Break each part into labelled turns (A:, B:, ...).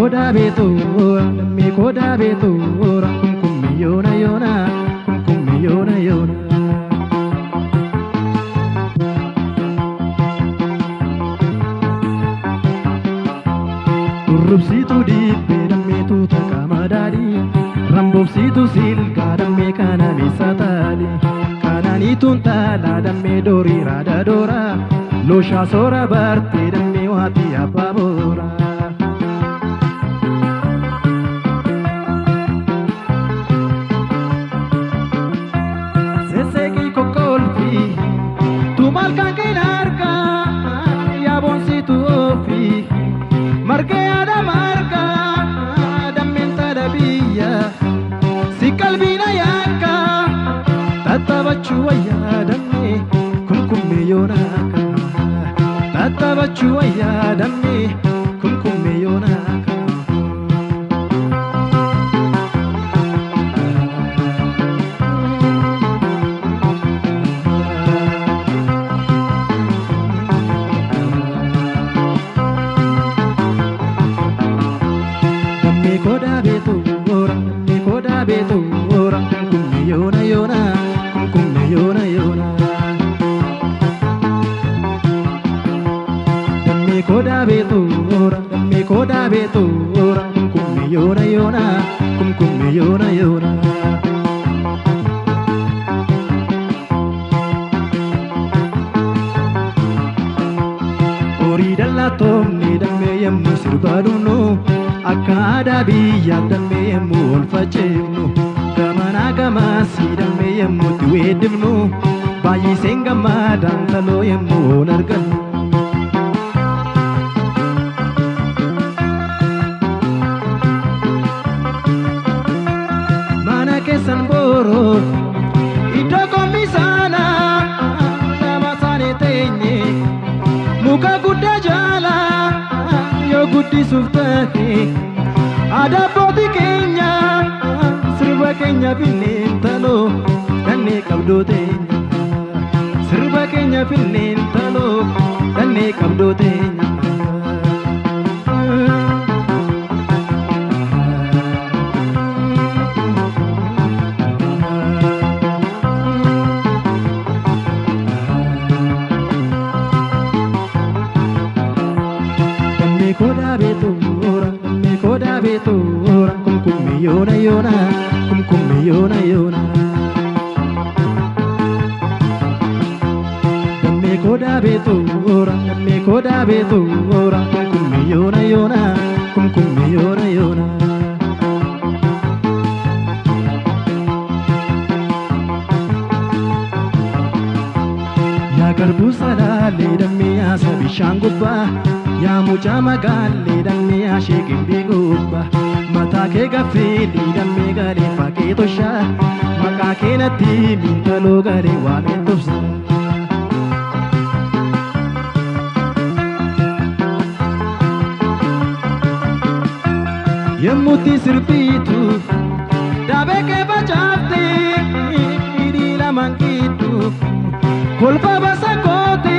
A: kodaa beetuura dammee kodaa beetuura kumkumme yoona yoona kumkumme yoona yoona. Urrubsiituu dibbee dammeetu takka daadhii ramboobsiituu silgaa dammee kana meessa taadhi kanaaniituun taalaa dammee doorii raada dooraa looshaa soora bartee dammee waatii abbaa booraa. Sesseeqii kokkolfii tumaal kan keenya argaa yaaboonsiitu ofii margee yaada margaa dammeen taala biyya si qalbiina yaakka tattaabachuu wayyaa dammee kumkummee yoonaaka tattaabachuu wayyaa dammee kumkummee yoonaaka. Dammee kodaa beetuura dammee kodaa beetuura kumkumme yoona yoona kumkumme yoona yoona. Dammee kodaa beetuura dammee kodaa beetuura kumkumme yoona yoona kumkumme yoona yoona. Horii dallaa toomne dammee yemmuu sirbaa dhumnu akka aadaa biyyaaf dammee yemmuu ol faceefnu gamanaa gamasii dammee yemmuu itti weeddifnu baay'iseen gammadaan taloo yemmuu ol argannu. Mana keessan booroo iddoo kommisaanaa lama isaanii teenye muka guddaa jala yoo guddisuuf tahe aadaa abbootii keenya sirba keenya finneen taloo dhannee qabdoo teenya sirba keenya finneen taloo dhannee qabdoo teenya. Dammee kodaa beetuura dammee kodaa beetuura kumkumme yoona yoona kumkumme yoona yoona. Dammee kodaa beetuura dammee kodaa beetuura kumkumme yoona yoona kumkumme yoona yoona. Yaa garbuu salaalee dammee yaasa bishaan gubbaa yaa mucaa magaalee dammee yaa sheeqimbii gubbaa mataa kee gaffeelii dammee galee fakkee toshaa maqaa kee natti mintaloo galee waameen tobsa. Yemmuutti sirbiitu daabee kee facaaftee hidhii lamaan gidduu kolfa basa goote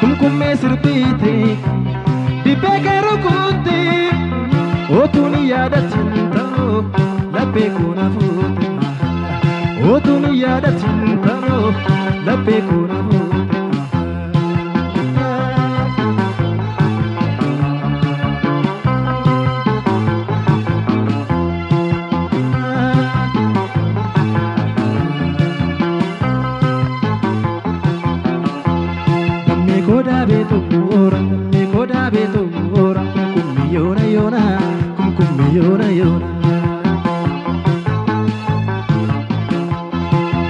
A: kumkummee sirbiite dibbee kee rukutte otuun yaadatin ta'oo laphee koo na fuute otuun yaadatin ta'oo laphee koo na fuute. Dammee kodaa beetuura dammee kodaa beetuura kumkumme yoona yoona kumkumme yoona yoona.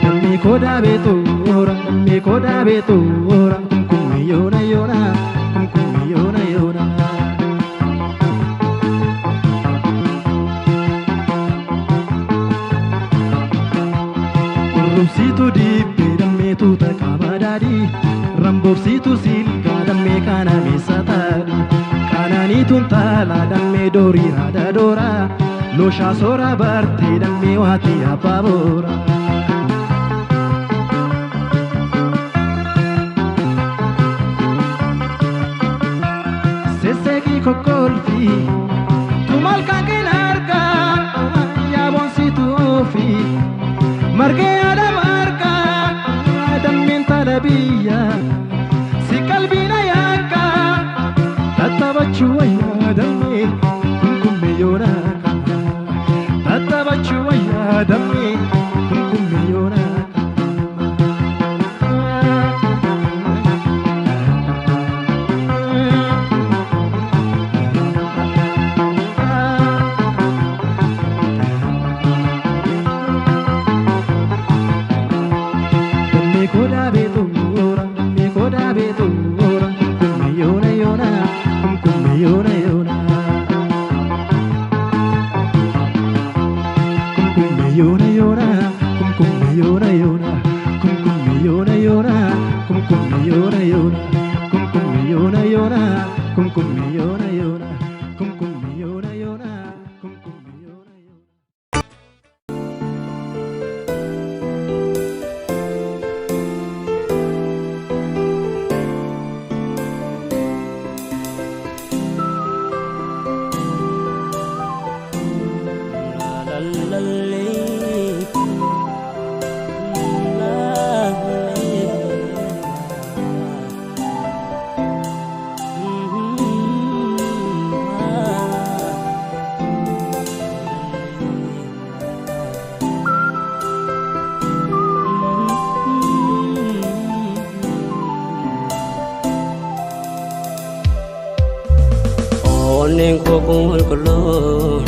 A: Dammee kodaa beetuura dammee kodaa beetuura kumkumme yoona yoona kumkumme yoona yoona. Urrubsiituu dibbee dammeetu takka daadhii ramboobsiituu silgaa dammee kana meessa taadhi kanaaniituun taalaa dammee doorii raada dooraa looshaa soora bartee dammee waatii abbaa booraa. Sesseeqii kokkolfii Malkaan keen argaa yaaboon situufi margee yaada margaa dammeen tala biyya si qalbiina yaaka tattabachuu wayyaa dammee kumkumme yoona tattabachuu wayyaa dammee kumkumme yoona. Dammee kodaa beetuura dammee kodaa beetuura kumkumme yoona yoona kumkumme yoona yoona. Kumkumme yoona yoona kumkumme yoona yoona kumkumme yoona yoona kumkumme yoona yoona kumkumme yoona yoona kumkumme yoona yoona kumkumme yoona yoona kumkumme yoona yoona.
B: Onneen koo qulqulluun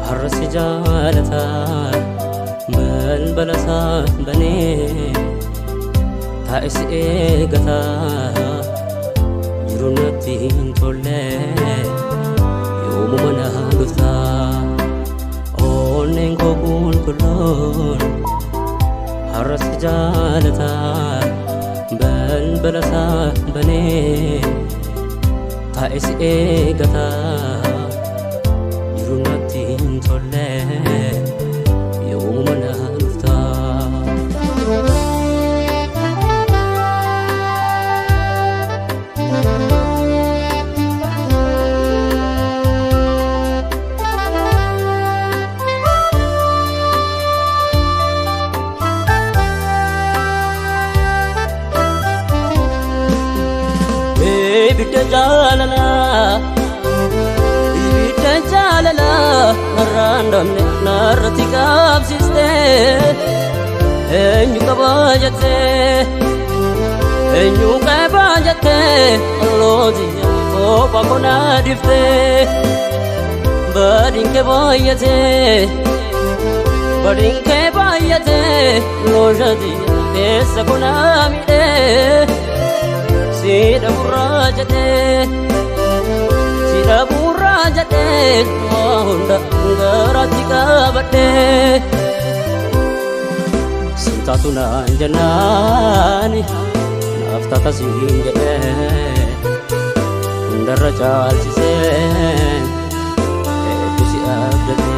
B: har'a si jaalata balbala isaa banee taa'e si eegata jiru natti hin tolle yoomuma na dhufta. Onneen koo qulqulluun har'a si jaalata balbala isaa banee taa'e si eegata jiru natti hin tolle yoomuma na dhufta. Ibidda jaalalaa ibidda jaalalaa narraan damne narratti qabsiiste eenyu qabaa jettee eenyu qabaa jettee ollootiyya kopha konaa dhiftee badiin kee baay'atee badiin kee baay'atee looshatiyya keessa konaa miidhee. Sida burraa jedhee sida burraa jedhee waa hunda garaatti qabadhee. Sintaatu naan jennaani naaf taata siin jedhee hundarra caalchisee hedduu si abdatee.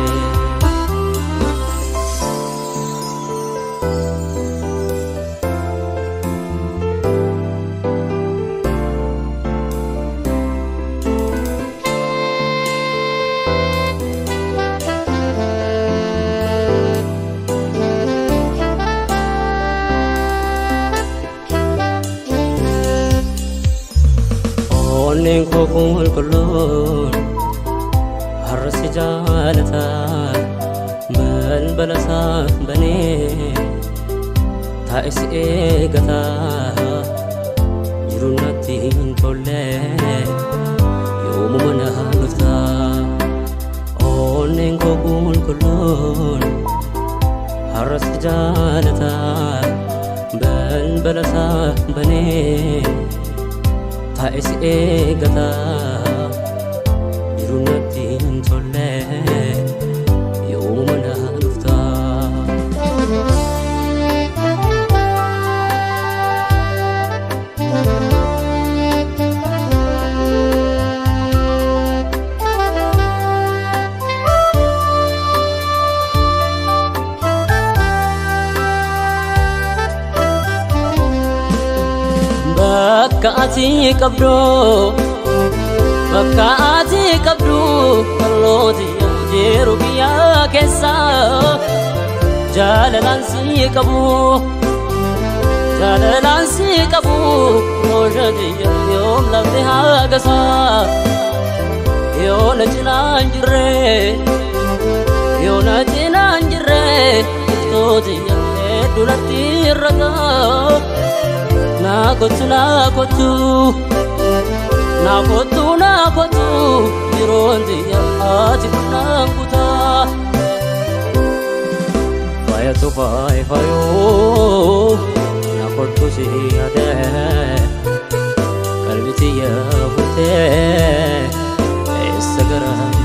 B: Onneen koo qulqulluun har'a si jaalata balbala isaa banee taa'e si eegata jiru natti hin tolle yoomuma na dhufta. Onneen koo qulqulluun har'a si jaalata balbala isaa banee taa'e si eegata jiru natti hin tolle yoomuma na dhufta. Bakka ati qabdu bakka ati qabdu kallooti jiru biyya keessa jaalalaan si qabu jaalalaan si qabu roojatiyya yoom lafti hagasa yoo na cinaan jirre yoo na cinaan jirre iftootiyya hedduu natti irrata naa kottu naa kottu naa kottu naa kottu yeroon tiyya ati kunnaan kutaa faayatu faay faayoo naa kottu si yaadee qalbi tiyya fuutee eessa gara malee.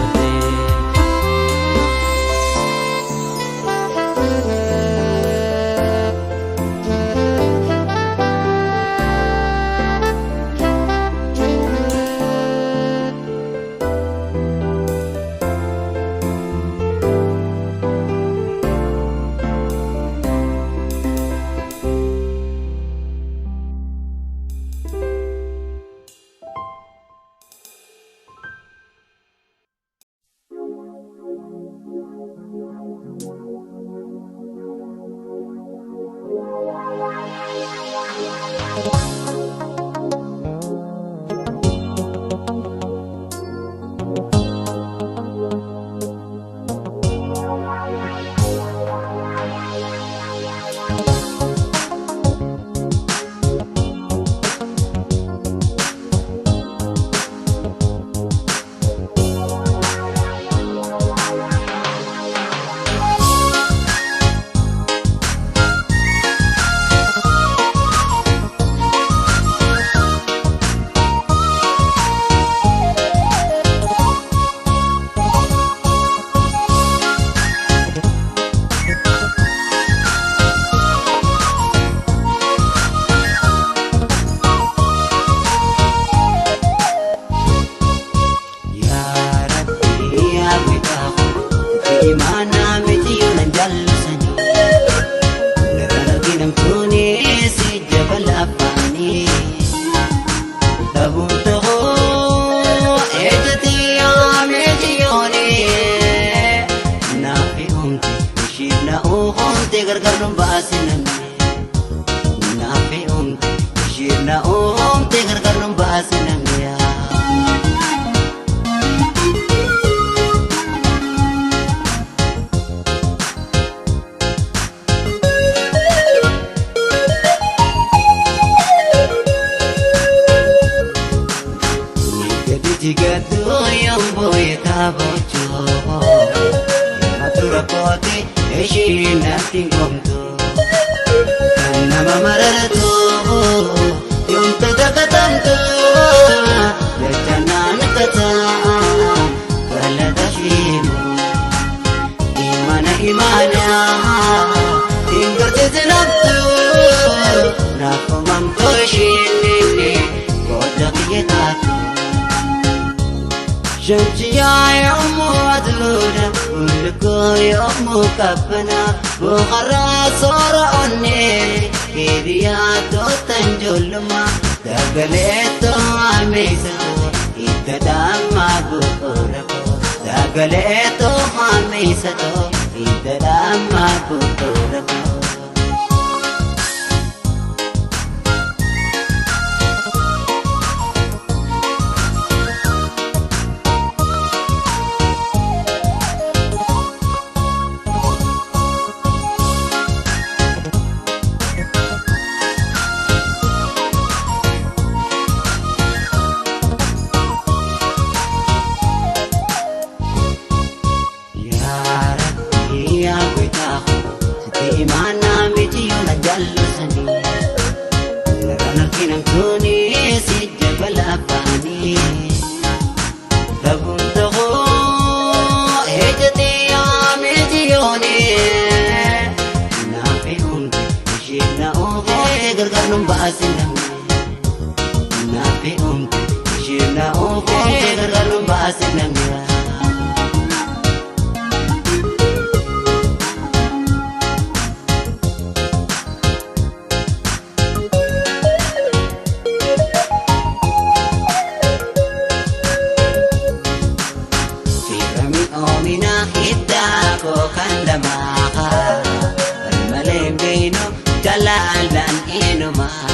B: koo kan lamaa wal malee hin beeynu jalaalaan eenyumaa.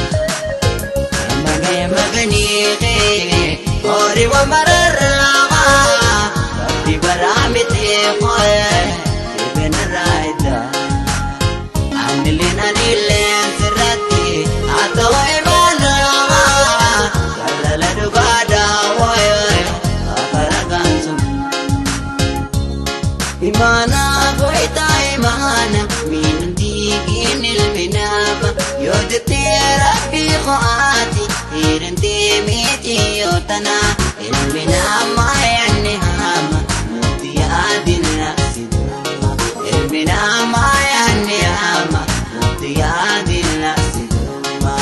B: Magee maganii horii wa mararraa rabbi baraa miti hooye sibinarraa iddaa. Anileen anileen sirratti haa ta'u imaanaa jaalala dhugaadhaa hooye afara gaansu. Imaana goitaa imaana miindiigiin ilmi nama yoo jettee rabbii qo'aati hiirantee miti yoo tana ilmi namaa yaanni haama nuti yaadin naqsiduma ilmi namaa yaanni haama nuti yaadin naqsiduma.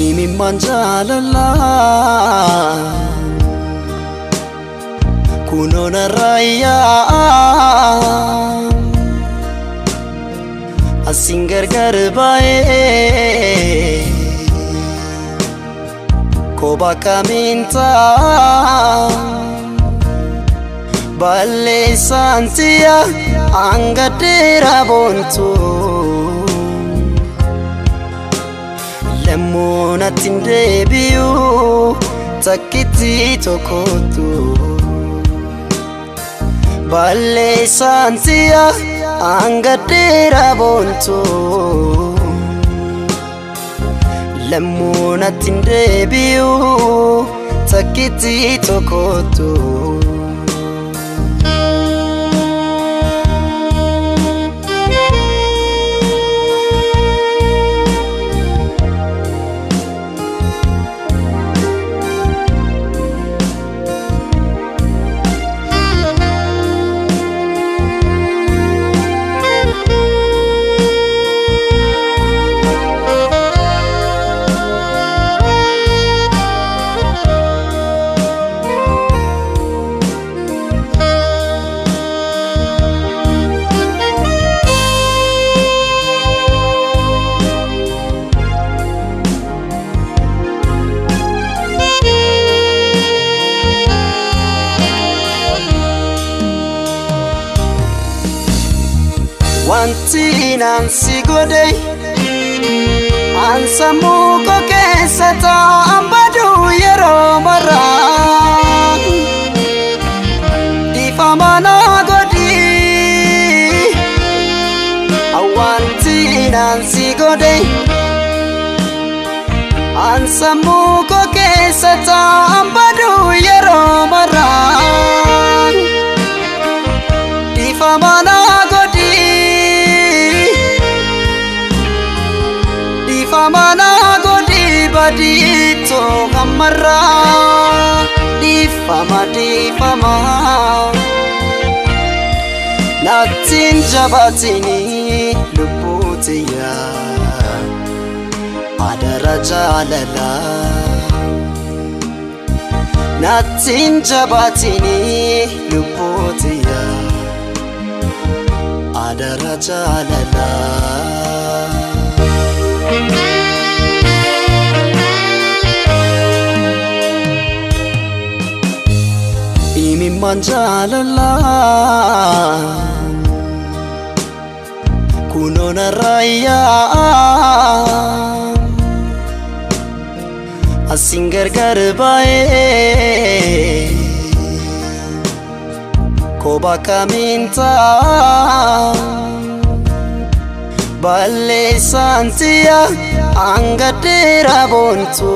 C: Imimmaan jaalalaa kunoo narraa yaa'a asiin gargar baay'ee kophaa kamiin ta'a balleessaan si'a hanga dheeraa boontu. Lammuu natti hin deebi'u takkitti tokkotu balleessaan si'a hanga dheeraa boontu. Lammuu natti hin deebi'u takkitti tokkotu. Wanti naan si godhe an sammuu koo keessa taa'an baduu yeroo maraa dhiifama naa godhi. Wanti naan si godhe an sammuu koo keessa taa'an baduu yeroo maraa dhiifama naa godhi. Dhiifama naa godhi badiitoo hammarraa dhiifama dhiifama nattiin jabaatini lubbuutiyya adara jaalalaa nattiin jabaatini lubbuutiyya adara jaalalaa. Imimmaan jaalalaa kunoo narraa yaa'a asiin gargar baay'ee kophaa kamiin ta'a balleessaan si'a hanga dheeraa boontu.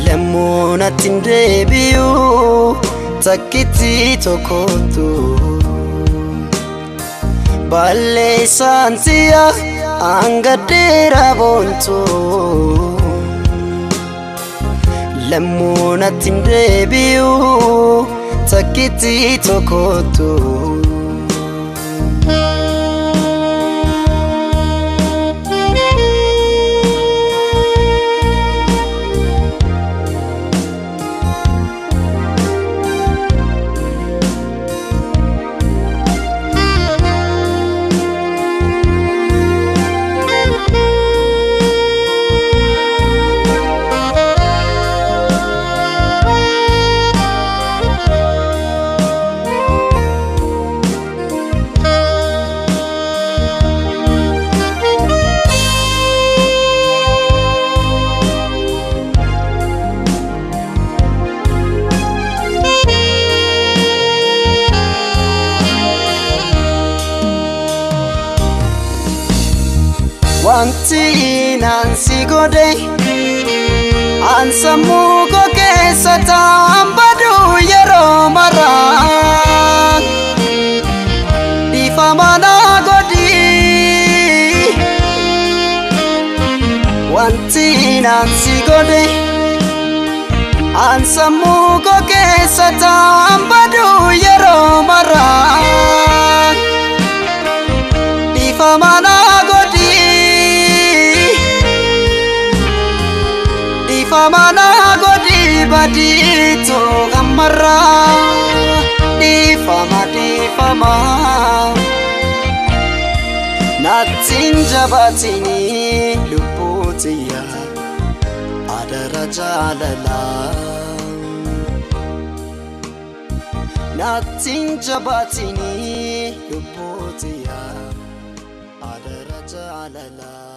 C: Lammuu natti hin deebi'u takkitti tokkotu balleessaan si'a hanga dheeraa boontu. Lammuu natti hin deebi'u takkitti tokkotu. Wanti naan si godhe an sammuu koo keessa ta'an baduu yeroo maraa dhiifama naa godhi. Wanti naan si godhe an sammuu koo keessa ta'an baduu yeroo maraa dhiifama naa godhi. Dhiifama naa godhi badiitu ammarraa dhiifama dhiifama. Nattiin jabaatini lubbuutiyya adara jaalalaa. Nattiin jabaatini lubbuutiyya adara jaalalaa.